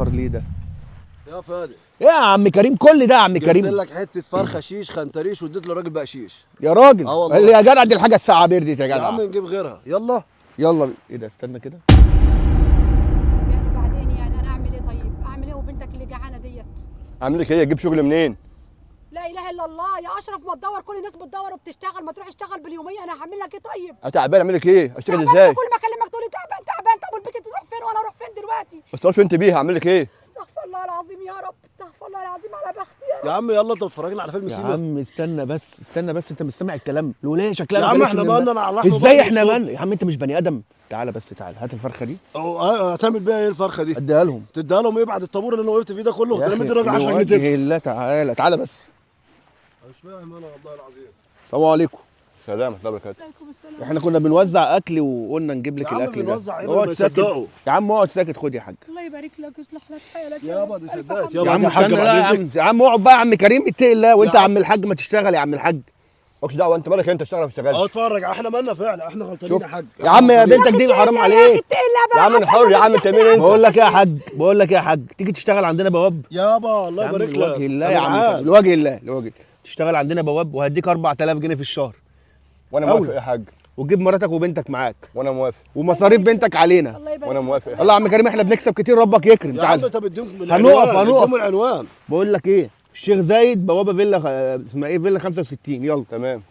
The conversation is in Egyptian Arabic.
متاخر ليه ده؟ يا فادي ايه يا عم كريم كل ده يا عم جبت كريم؟ لك حتة فرخة شيش خنتريش واديت للراجل بقشيش. يا راجل اه والله. اللي يا جدع دي الحاجة الساعة بردت يا يا عم جدع. نجيب غيرها، يلا يلا ايه ده؟ استنى كده. يعني بعدين يعني انا اعمل ايه طيب؟ اعمل ايه وبنتك اللي جعانة ديت؟ اعمل لك ايه؟ اجيب شغل منين؟ لا اله الا الله يا اشرف، ما تدور، كل الناس بتدور وبتشتغل، ما تروح اشتغل باليوميه، انا هعمل لك ايه طيب؟ انا تعبان، اعمل لك ايه؟ اشتغل تعبان؟ ازاي؟ كل ما اكلمك تقولي تعبان تعبان، طب والبنت تروح فين وانا اروح فين دلوقتي؟ ما تشتغلش انت بيها، اعمل لك ايه؟ استغفر الله العظيم يا رب، استغفر الله العظيم على بختي يا رب. يا عم يلا، انت بتفرجنا على فيلم يا سيما. عم استنى بس، استنى بس، انت مش سامع الكلام؟ الولاية شكلها يا ما عم كلتش احنا من مالنا على لحم ازاي بطن احنا الصبح. مالنا يا عم؟ انت مش بني ادم. تعالى بس تعالى، هات الفرخه دي. هتعمل بيها ايه الفرخه دي؟ اديها لهم. تديها لهم ايه بعد الطابور اللي انا وقفت فيه ده كله؟ ده انا مدي الراجل 10 جنيه لوجه تبس. الله، تعالى تعالى بس. مش فاهم انا والله العظيم. السلام عليكم. سلام الله وبركاته. عليكم السلام. احنا كنا بنوزع اكل وقلنا نجيب لك يا عم الاكل ده. بنوزع ايه؟ اقعد ما ساكت يصدقوا. يا عم، اقعد ساكت. خد يا حاج. الله يبارك لك ويصلح لك حالك. يابا دي ألف صدقت. حمد. يابا يا عم يا حاج استنى، بعد لا يا اذنك. عم، يا عم اقعد بقى يا عم كريم، اتقي الله. وانت يا يا عم الحاج ما تشتغل يا عم الحاج. مالكش دعوه، انت مالك؟ انت اشتغل ما تشتغلش. اه اتفرج، احنا مالنا فعلا، احنا غلطانين يا حاج. يا عم يا بنتك دي حرام عليك. اتقي الله بقى. يا عم انا حر يا عم، انت مين انت؟ بقول لك ايه يا حاج، بقول لك ايه يا حاج، تيجي تشتغل عندنا بواب. يابا الله يا عم يبارك لك. لوجه الله يا أنا عم معاك. كريم، لوجه الله، لوجه الله. تشتغل عندنا بواب وهديك 4000 جنيه في الشهر. وانا أوي. موافق يا حاج. وتجيب مراتك وبنتك معاك. وانا موافق. ومصاريف بنتك علينا. الله يبارك وانا لك. موافق. يلا يا عم كريم، احنا بنكسب كتير، ربك يكرم. يا عم تعالى طب اديهم هنقف، العنوان، هنقف. اديهم العنوان. بقول لك ايه، الشيخ زايد بوابه فيلا اسمها ايه، فيلا 65. يلا تمام.